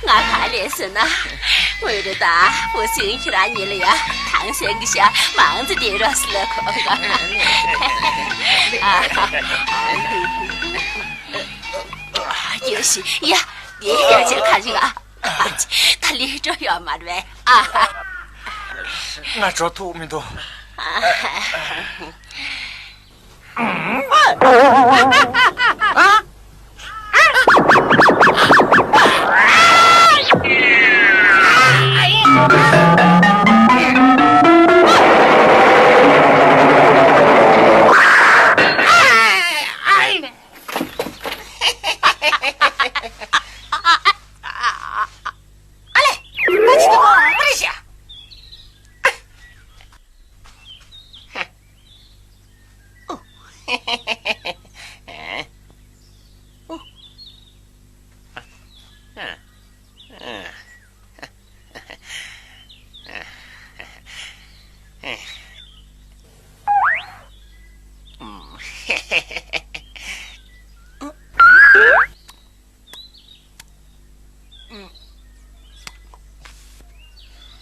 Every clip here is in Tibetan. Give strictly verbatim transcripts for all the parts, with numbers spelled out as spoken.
ང་ག་ལས་སོང་ན། ངོས་རེ་ད་བུ་སྲིང་ཁྱེད་རང་ཉིད་ལ་ཡ་ཐང་སན་གི་ཤ་མང་ཙི་དེ་རོ་སི་ལ་གོ་ག་ཨ་ཡོ་ཤི་ཡ་དེ་ཡོ་ཆེ་ག་རིང་ཨ། ད་ལི་འགྲོ་ཡོད་མ་རེད་ཨ། ང་འགྲོ་ཐུབ་མི་འདུག་ཨ་ལེ། ད་ཅི་ཐུབ་པ་མ་རེད་ཤག་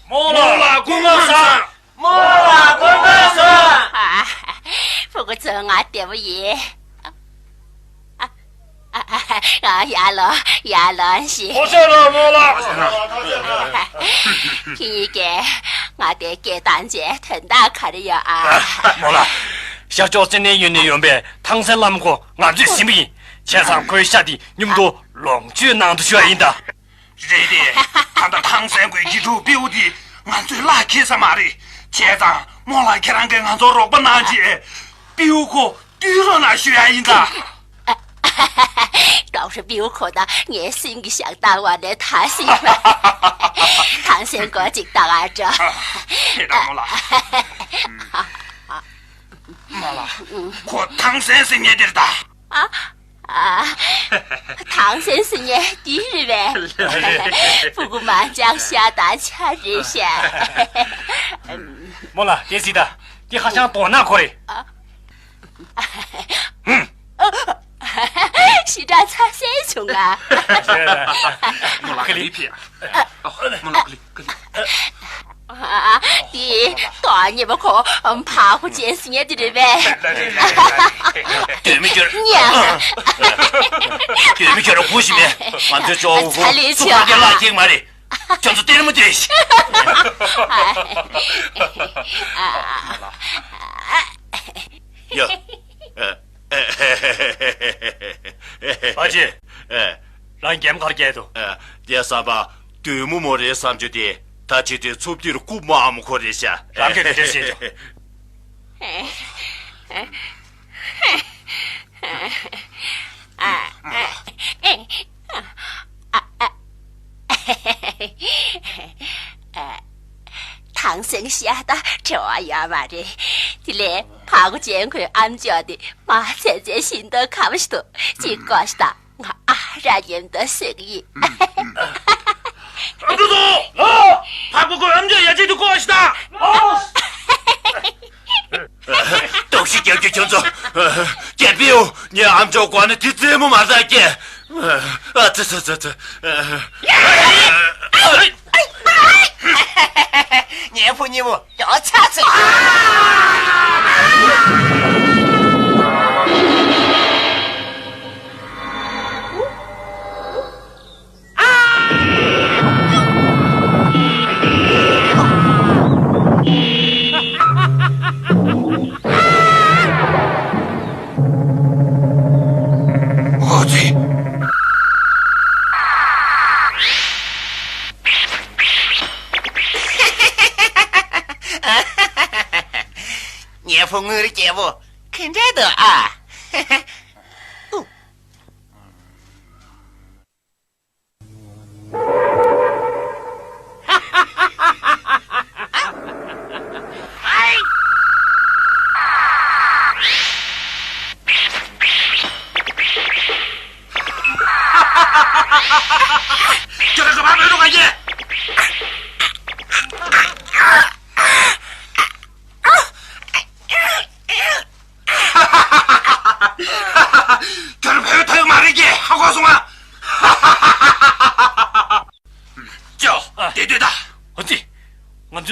རྨོ་ལགས་སྐུ་ངོ་སངས། རྨོ་ལགས་སྐུ་ངོ་སངས། ཕྲུ་གུ་ཚོ་ང་བདེ་པོ་ཡིན། ཡར་ལོངས་ཡར་ལོངས་ཤིག །ཕོ་ཤ་ལ་རྨོ་ལགས། ཁྱེད་གཉིས་ཀས་ང་དེ་སྐད་བཏང་རྗེས་དོན་དག་ག་རེ་ཡོད་ཨ། རྨོ་ལགས། ཤར་ཕྱོགས་བཙན་གནས་ཡུལ་ནས་ཡོང་པའི་ཐང་སན་བླམ་ཁོ་ང་ཚོས་ཟིན་པ་ཡིན། བྱས་ཙང་ཁོའི་ཤ་དེ་མཉམ་དུ་ལོངས་སྤྱོད་གནང་དུ་ཞུ་བ་ཡིན་ད། རེད་དེ། ད་ལྟ་ཐང་སན་ཁོའི་ཡིག་དྲུག་སྤྲེའུ་དེ་ང་ཚོའི་བླ་ཁེ་ས་མ་རེད། བྱས་ཙང་རྨོ་ལགས་ཁྱེད་རང་གིས་ང་ཚོར་རོགས་པ་གནང་རྗེས་སྤྲེའུ་ཁོ་བཏུལ་རོགས་གནང་ཞུ་ཡ་ཡིན་ད། ཀྲོའུ་ཧྲི་སྤྲེའུ་ཁོ་ད་ངའི་སེམས་ཀྱི་ཞག་བཏང་བ་ནས་ད་སྲིད་པ། ཐང་སན་སྐོར་ཅིག་ལྟ་ག་འགྲོ། ཧེ་ད་རྨོ་ལགས། རྨོ་ལགས། ཁོ་ཐང་སན་ཟེར་མཁན་དེ་རེད་ད། ཨ། ཨ། ཐང་སན་ཟེར་མཁན་དེ་རེད་པས། ཕྲུ་གུ་མ་འཇགས་ཤ་དང་ཆ་རེད་ཤག་རྨོ་ལགས་དེ་གཟིགས་ད། དེ་ཧ་ཅང་དོ་སྣང་ཁོ་རེད། ཞེ་དྲག་ཚ་སེ་བྱུང་ང་། རྨོ་ལགས་ཀི་ལི་ཕི་ཨ། རྨོ་ལགས་ཀི་ལི་ཀི་ལི། དེ་ཏོག་ཉེས་པ་ཁོ་ཕ་ཁོ་ཅན་སི་ཉེ་དེ་རེད་པས། དོན་མི་འགྱུར། ཉ། དོན་མི་འགྱུར་གོ་ཞིག་མེད། ང་ཚོའི་ཅོ་བོ་ཚ་ལེ་ཁོ་ཆེ་ཁ་རྒྱ་ལག་ཁྱེག་མ་རེད། ཁྱོད་ཚོ་སྟེར་མི་སྟེར་ཞིག་ཡ། ཨ་ཅེ། ཨེ། རང་འགན་གར་སྐྱེལ་དུ། ཨེ། དེ་བསམ་པ་དུས་མོ་མོ་རེད་བསམ་རྒྱུ་དེ་ད་ཅི་དེ་ཚུབ་ཏིར་རྐུབ་མ་ཨ་མོ་ཁོ་རེད་ཤག་རང་གིས་དེ་འདྲ་བཤད་དུ། ཐང་སན་ཤ་ད་བྲེལ་བ་ཡོད་མ་རེད། དེ་ལས་ཕ་གོ་ཅན་ཁོའི་ཨམ་ཅོག་དེ་མ་ཚད་ཚད་ཤིན་ཏུ་ཁ་བ་ཞིག་འདུག་ཅིག་བཀོག་ཤིག་ད། ང་ཨ་ར་མཉམ་དུ་བཟོ་གི་ཡིན། ཨ་ཏོ་ཏོ། ཕ་གོ་ཁོའི་ཨམ་ཅོག་ཡ་ཆེ་དེ་བཀོག་ཤིག་ད། སྟོབས་ཤིག་རྒྱབ་ཀྱི་ཁྱོད་ཚོ། རྒྱལ་པོའི་འོ་ངའི་ཨམ་ཅོག་བཀོག་ན་དེ་རྩེད་མོ་མ་རྩ་སྐྱེ། ཨ་ཙི་ཙི་ཙི་ཙི། ངའི་ཕོ་ཉེ་བོ་ཡོ་ཚ་ཚོད། ཨོ་ཙི། ངའི་ཕོ་དངུལ་རྒྱལ་པོ་ག་འདྲ་འདུག་ཨ། ཁྱོད་རང་ག་པར་མེད་འགྲོ་ག་ཡེ། ཁྱོད་རང་བོད་ཐོས་མ་རེད་ཀྱི་ཧ་གོ་སོང་ང་།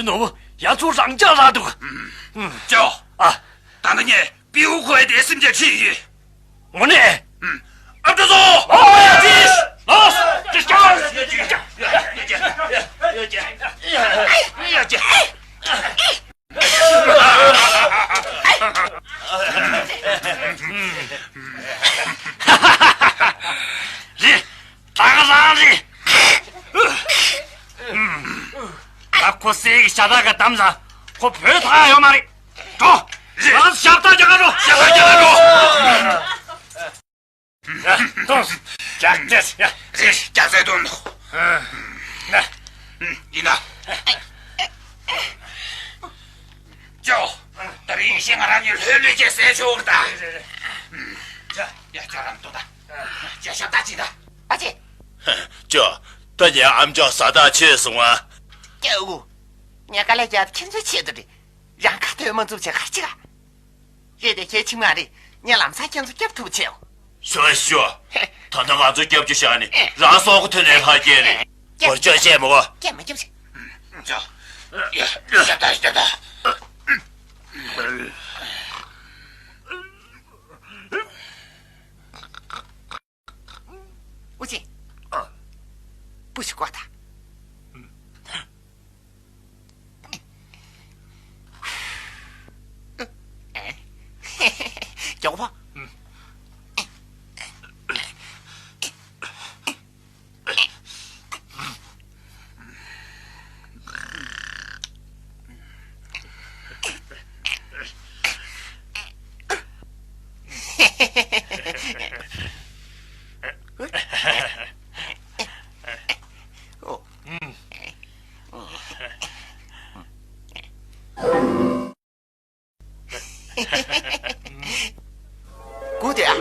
ནོར་བུ་ཡ་ཚོ་རང་ཅག་རག་འདུག་ཅོ། ཨ། ད་ནི་ངས་སྤྲེའུ་ཁོ་ཡ་དེ་སེམས་ཅན་ཁྲིད་ཡོད། དངོས་གནས། ཨ་ཏོ་ཏོ། ཨོ་ཡ་ཅི། ལོས། ཅི་ཅི་ཅི། རེད། ད་ག་རང་རེད། ད་ཁོ་སྲས་ཀྱི་ཤ་སྟག་ག་དམ་ས། ཁོ་བོད་ཐག་ཡོད་མ་རེད། འགྲོ། རེད། ང་ཤ་སྟག་རྒྱག་ག་འགྲོ། ཤ་སྟག་རྒྱག་ག་འགྲོ། ཡ། ཏོ། ཡ། ཡ། ཡ། རེད། རྒྱ་ཚད་དོན་དུ། ན། ཡིན་ན། ཅོ། ད་རིང་ཤེས་ང་རང་ཉིད་ལྷོད་ལྷོད་ཅེས་ཟས་ཆོག་གི་ད། ཡ། ཡ། ཅོ་རང་ཏོ་ད། ཅོ་ཤ་སྟག་ཅིག་ད། ཨ་ཅེ། ཅོ། ད་ཉལ་ཨམ་ཅོག་ས་ད་ཆོས་སོང་ཨ། ཀྱེ་འུ། ངས་དཀའ་ལས་བརྒྱབ་ཁྱེད་ཚོའི་ཆེད་དུ་རེད། རང་ཁ་ཐོན་མ་འཛུགས་བྱས་གར་ཅིག་ཨ། རེད་དེ་གལ་ཆེ་མ་རེད། ངས་ལམ་སང་ཁྱེད་ཚོ་སྐྱོབ་ཐུབ་ཆེའོ། ཤོ་ཤོ། ད་ལྟ་ང་ཚོ་སྐྱོབ་རྒྱུ་བཞག་ནས་རང་སྲོག་གི་ཐོན་ནས་ལྷག་སྐྱེལ་རེད། སྐྱོབ། བོར་ཆོག་བཤད་མོ། སྐྱོབ་མ་སྐྱོབ་ཤི། ཅོ། ཡ། ཤ་སྟག་ཤ་སྟག་ཨུ་ཅེ། ཨ། པུ་ཤི་ཀོ་ད། མགྱོགས་པོ། སྒུག་དེ་ཨ།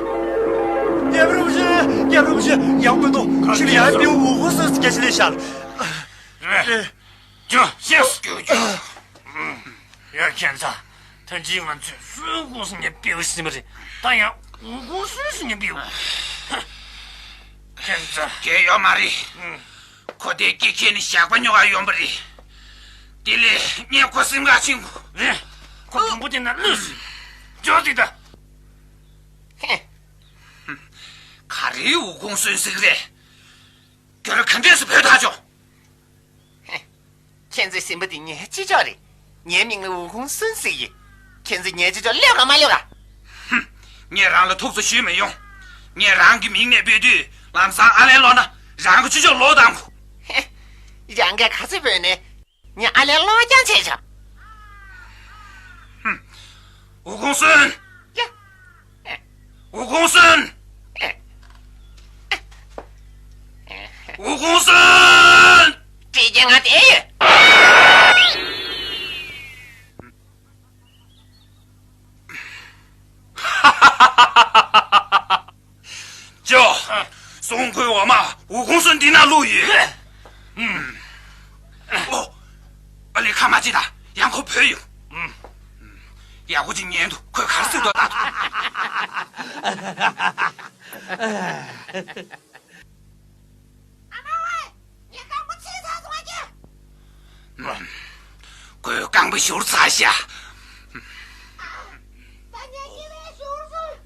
རྒྱལ་པོ་རིན་པོ་ཆེ། རྒྱལ་པོ་རིན་པོ་ཆེ། ཡང་མི་འདུག་ཕྱི་ལ་ཡང་སྤྲེའུ་འུ་ཁུང་སོས་སུ་སྐད་ཆ་ལས་ཤར། རེད། ཇོ་ཤེས། ཇོ་ཇོ། ཡ་ཁྱེད་ཚ། ཐེངས་གཅིག་ང་ཚོས་སུའུ་ཁུང་སུ་ངས་སྤྲེའུ་ཟིན་པ་རེད། ད་ཡང་འུ་ཁུང་སུ་སུ་ངས་སྤྲེའུ། ཁྱེད་ཚ། རྒྱལ་ཡོད་མ་རེད། ཁོ་དེ་སྐྱེ་ཁྱེད་ནི་ཞག་པ་ཉོ་ག་ཡོང་པ་རེད། དེ་ལས་ངས་ཁོ་སེམས་ཁ་ཆེན་པོ། རེད། ཁོ་དུམ་བུ་དེ་ན་ལུས་སུ་འཇོག་ཅིག་ད། ག་རེའི་འུ་ཁུང་སུན་ཟིག་རེད། ཁྱོད་རང་ག་འདྲས་སུ་བོད་ཐག་ཆོད། ཁྱེད་ཚོའི་སེམས་པ་དེ་ངའི་ཅི་ལྕོགས་རེད། ངའི་མིང་ལ་འུ་ཁུང་སུན་ཟེར་ཡིན། ཁྱེད་ཚོས་ངའི་ཅི་ལྕོགས་ཀློག་ག་མ་ཀློག་ག་ཧུམ། ངས་རང་ལ་ཐུགས་ཚོ་ཞུས་མི་ཡོང་། ངས་རང་གི་མིང་ནས་འབོད་དུས་ལམ་སང་ཨ་ལན་ཀློག་ན་རང་གི་ཅི་ལྕོགས་ཀློག་དང་གོ། ཧེ། རང་གིས་ག་ཚོད་འབོད་ནས་ངས་ཨ་ལན་ཀློག་རྐྱང་བྱས་བྱ། ཧུམ། འུ་ཁུང་སུན། ཡ། འུ་ཁུང་སུན། འུ་ཁུང་སུན། བྲིས་ཀྱི་ང་དེ་ཡོད། ཅོ། སྲུང་སྐུའི་འོག་མ་འུ་ཁུང་སུན་འདི་ན་བླུགས་ཡོད། ཨོ། ཨ་ལས་ཁ་མ་ཅི་ད་ཡང་ཁོ་བོས་ཡོང་། ཡག་པོ་ཅིག་ཉན་འདུག་ཁོས་ག་རེ་ཟེར་འདུག་ལྟ་འདུག་ཨ་མ་ཝེ། ངའི་རྐང་པ་ཆད་ཚར་སོང་ཨ་ཀྱེ། ཁོས་རྐང་པ་བཞུར་ཚར་ཤག་ད་ངས་ཉི་མའི་བཞུར་སོང་།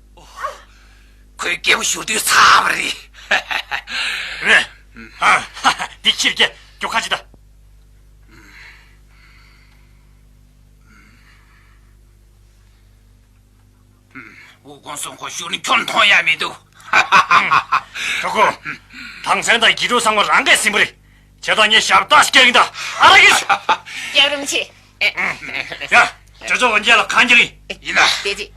ཁོའི་སྐེ་བོ་བཞུར་དུས་ཚར་བ་རེད། ཨ། འདི་ཁྱེར་ཀྱེ་རྒྱུ་ཁ་ཅི་ད། འུ་ཁུང་སུན་ཁོ་ཤུར་ནི་ཁྱོན་མཐོང་ཡ་མི་འདུག་གྲོགས་པོ། ཐང་སན་དང་གྱི་རུ་ཚང་མ་རང་གིས་ཟིན་པ་རེད། བྱས་ཙང་ངས་ཞབས་ཏོག་ཞིག་སྐྱེལ་གི་ད། ཨ་ར་གི། རྒྱལ་རིན་པོ་ཆེ། ཡ། ཇོ་ཇོ་འོན་ཅན་ལ་གང་གི་རིང་། ཡིན་ན། དེ་ཅི།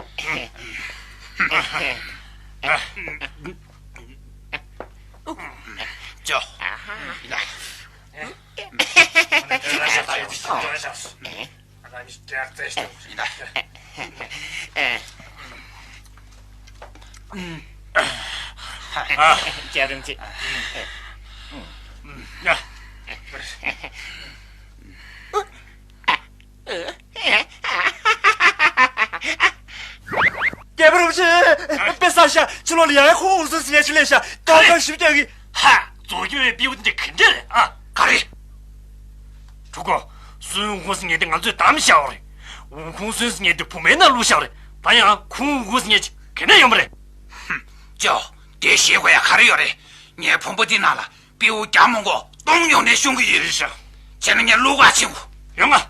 ཇོ། ཡིན་ན། རྒྱལ་རིན་པོ་ཆེ། རྒྱལ་པོ་རིན་པོ་ཆེ། དཔེ་བསགས་ཤག་ཕྱི་ལོགས་ལ་ཡང་ཁོ་འུ་ཚོ་ཟིན་ཡ་ཞིག་སླེབས་ཤག་ཏོག་ཙམ་ཞིབ་རྒྱག་གི། ཧ། རྫོགས་རྒྱུ་བའི་སྤྲེའུ་དེ་འདྲ་ག་འདྲ་རེད་ཨ། ག་རེ། གྲོགས་པོ། སུན་ཧུ་ཟེར་མཁན་དེ་ང་ཚོས་བདམས་བཞག་པ་རེད། ཝུ་ཁུང་སུན་ཟེར་མཁན་དེ་བུ་མའི་ནང་བླུགས་བཞག་པ་རེད། ད་ཡང་ཁུང་ཧུ་ཟེར་མཁན་ཅིག་ག་ནས་ཡོང་པ་རེད། ཧུམ། ཅོ། དེ་ཤེས་དགོས་ཡ་ག་རེ་ཡོད་རེད། ངའི་བུ་མོ་དེ་ནང་ལ་སྤྲེའུ་རྒྱ་མོ་མགོ་སྟོང་ཉུང་ནས་ཤོང་གི་ཡོད་རེད་ཤག་བྱས་ན་ངས་བླུག་ག་ཕྱིན་གོ། ཡོང་ང་།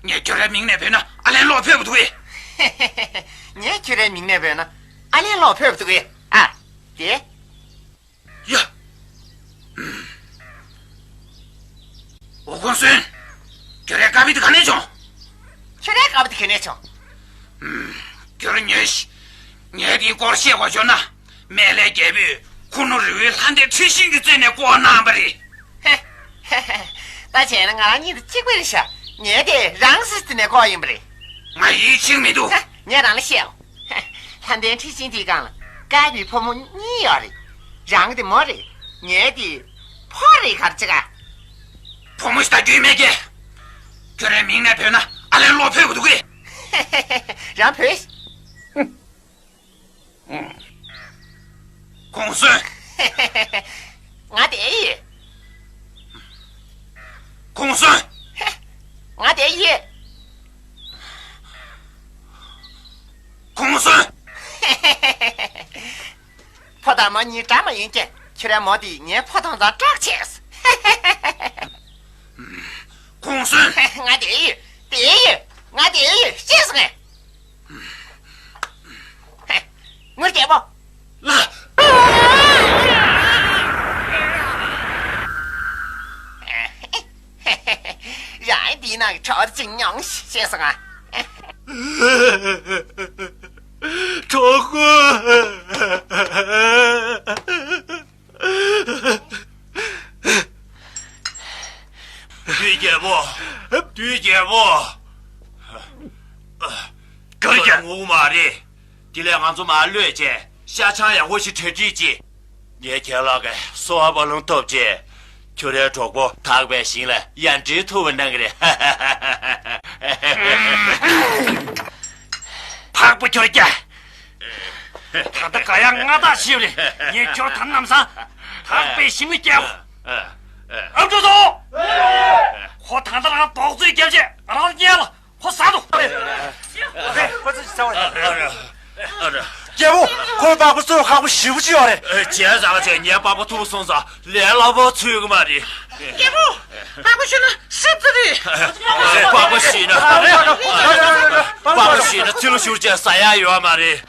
ངས་ཁྱོད་རའི་མིང་ནས་བོས་ན་ཨ་ལན་ལོག་ཕེབས་འདུག་གས། ངས་ཁྱོད་རའི་མིང་ནས་བོས་ན་ཨ་ལན་ལོག་ཕེབས་འདུག་གས། ཨ། དེ། ཡ། ཝུ་ཁུང་སུན། ཁྱོད་རའི་ཀ་པི་དེ་ག་ནས་བྱུང་། ཁྱོད་རའི་ཀ་པི་དེ་ག་ནས་བྱུང་། ཁྱོད་ཉོས་ཤི། ངས་དེའི་སྐོར་བཤད་དགོས་བྱུང་ན། སྨན་བླའི་རྒྱལ་པོས་ཁུ་ནུ་རི་བོའི་ལྷ་ལྡན་ཁྲི་ཤིང་གི་རྩེ་ནས་བསྐོར་གནང་བ་རེད། ད་བྱས་ན་ང་རང་གཉིས་དེ་གཅིག་པ་རེད་ཤག་ངས་དེ་རང་སི་ཏི་ནས་བསྐོར་ཡིན་པ་རེད། ང་ཡིད་ཆེས་མི་འདུག་ངས་རང་ལ་བཤད། ལྷ་ལྡན་ཁྲི་ཤིང་དེའི་སྒང་ལ་ཀ་པིའི་ཕོ་མོ་གཉིས་ཡོད་རེད། རང་དེ་མོ་རེད། ངས་དེ་ཕོ་རེད། ག་རེ་བྱེད་ག་ཕོ་མོ་ཞིག་ལྟ་རྒྱུ་མེད་ཀྱི། ཁྱོད་རའི་མིང་ནས་བོས་ན་ཨ་ལན་ལོག་ཕེབས་དགོས་འདུག་གས། རང་བོས། ཁུང་སུན། ང་དེ་ཡིན། ཁུང་སུན། ང་དེ་ཡིན། ཁུང་སུན། ཕོ་དང་མོ་གཉིས་འདྲ་མ་ཡིན་ཀྱང་ཁྱོད་རའི་མོ་དེ་ངའི་ཕོ་དང་ད་གྲོགས་བྱས། ཁུང་སུན། ང་དེ་ཡིན། དེ་ཡིན། ང་དེ་ཡིན། ཤེས་སོང་ངས། ངུར་རྒྱལ་པོ། ལ། རང་འདིའི་ནང་གི་གྲོགས་ཅིག་མྱོང་ཤེས་སོང་ང་། གྲོགས་པོ། བདུད་རྒྱལ་པོ། བདུད་རྒྱལ་པོ། ག་རེ་རྒྱལ། ངུ་མ་རེད། དེ་ལས་ང་ཚོ་མར་གློད་བྱས་ཤ་ཆང་ཡག་པོ་ཞིག་གྲ་སྒྲིག་བྱེད། ངས་ཁྱེད་ལག་གི་གསོལ་བ་བླངས་ཐོབ་བྱས། ཁྱོད་རའི་གྲོགས་པོ་དག་པའི་ཞིང་ལ་ཡར་འདྲེན་ཐུབ་པ་གནང་གི་རེད། འཕགས་པ་ཁྱོད་ཀྱ། ད་ལྟ་ག་ཡང་སྔ་ཐག་ཆེ་བ་རེད། ངས་ཁྱོད་ད་ནམ་སང་དག་པའི་ཞིང་ལ་སྐྱེལ་གོ། ཨ་མཆོག་ཚོ། ཁོ་ད་ལྟ་རང་རྡོག་རྫིས་རྒྱབ་བྱས་རང་ཉལ་ལ་ཁོ་ཟ་འདུག་ཁོ་ཚོ་ཟ་བ་རེད། རྒྱལ་པོ། ཁོའི་པགས་པ་གསོ་ཁག་པོ་ཞེ་པོ་ཅིག་ཡོད་རེད། ཨེ། བྱས་ཙང་བྱས་ངའི་པགས་པ་ཐུག་སོང་ཙང་ལས་སླ་པོ་ཚོད་ཀྱི་མ་རེད། རྒྱལ་པོ། པགས་པ་ཞུ་ན་ཧྲིབ་ཙི་རེད། པགས་པ་ཞུས་ན། པགས་པ་ཞུས་ན་ཚི་ལུ་ཤུར་ཅན་ཟ་ཡག་ཡོད་མ་རེད།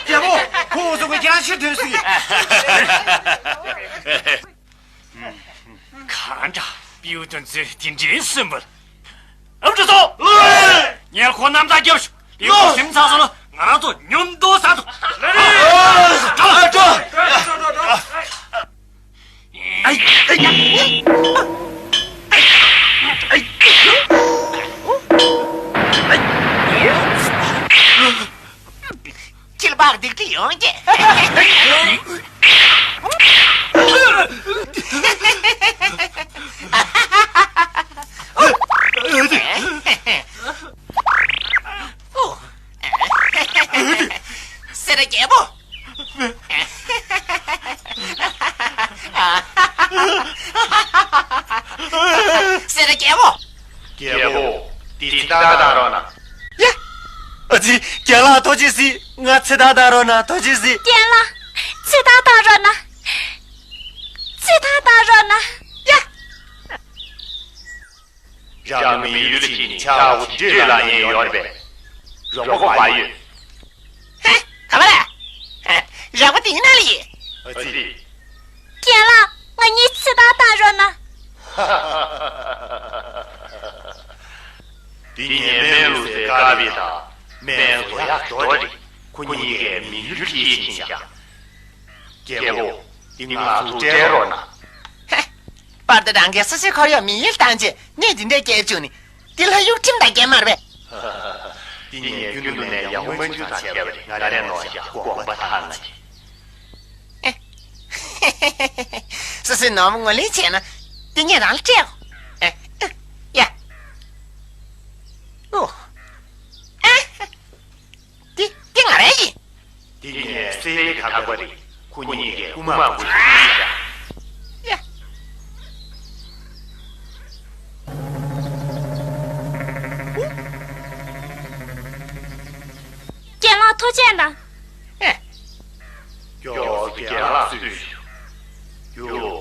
རྒྱལ་པོ། ཁོ་འུ་ཚོ་གི་རྒྱང་ཤེལ་ཐོན་སྲིད། གང་འདྲ་སྤྲེའུ་དེ་ཚོས་དེ་འདྲའི་སེམས་པ། ཨ་མཆོག་ཚོ། ངས་ཁོ་རྣམ་ཐར་རྒྱབ་ཤོག་དེ་ཁོ་སེམས་ཚང་སོང་ན་ང་རང་ཚོ་མཉམ་དུ་ཟ་ཐུབ། ཁྱི་ལ་བག་སྡིག་ཏུ་ཡོང་གི། སེར་རྒྱལ་པོ། སེར་རྒྱལ་པོ། རྒྱལ་པོ། འདི་ཚེ་ཐར་བཏང་རོགས་གནང་། ཡ། ཨ་ཙི། རྒན་ལགས་ཐུགས་རྗེ་གཟིགས། ང་ཚེ་ཐར་བཏང་རོགས་གནང་། ཐུགས་རྗེ་གཟིགས། རྒན་ལགས། ཚེ་ཐར་བཏང་རོགས་གནང་། ཚེ་ཐར་བཏང་རོགས་གནང་། ཡ། རང་མི་ཡུལ་ལ་ཕྱིན་ནས་ཆར་པ་དེ་འདྲས་བརླག་ཉེན་ཡོད་རེད་པས། རོགས་པ་ག་པར་ཡོད། ཧེ། ག་པར་རེད། རོགས་པ་དེའི་ནང་ལ་ཡོད། ཨ་ཙི། རྒན་ལགས། ང་གཉིས་ཚེ་ཐར་བཏང་རོགས་གནང་། འདི་ངའི་སྨན་བླུགས་སའི་ཀ་པི་དང་སྨན་བཟོ་ཡག་རྡོ་རེད། ཁོ་གཉིས་ཀས་མི་ཡུལ་ཁྱེར་ཕྱིན་བཞག་རྒྱལ་པོ། འདི་ང་ཚོར་སྤྲད་རོགས་གནང་། ཧེ། བར་དུ་རང་གིས་སོ་སོའི་ཁོར་ཡུག་མི་ཡུལ་བཏང་རྗེས་གནས་འདི་འདྲས་སྐྱེལ་བཅུག་ནི། འདི་ལྷ་གཡོག་ཁྲིམས་དང་འགལ་མ་རེད་པས། འདི་ངས་རྒྱུན་དུ་ནས་ཡག་པོ་མ་འཇུ་ཐང་བྱས་པ་རེད། ང་རའི་ནོར་བཞག་དགོངས་པ་ཐང་ང་། སོ་སོའི་ནོར་བུ་ངོས་ལེན་བྱས་ན་འདི་ངས་རང་ལ་སྤྲད་གོ། ཨེ། ཡ། ཨོ། ཨེ། འདི་འདི་ང་རའི་ཡིན། འདི་ངའི་སྲས་ཀྱི་ཐག་པ་རེད། ཁོ་གཉིས་ཀས་རྐུ་མ་དགོས་ཤིག་ཡ། ཡ། ཐུགས་རྗེ་གནང་། ཨེ། སྐྱོ་བ་རྒན་ལགས་སུས་ཞུ། རྒྱུ་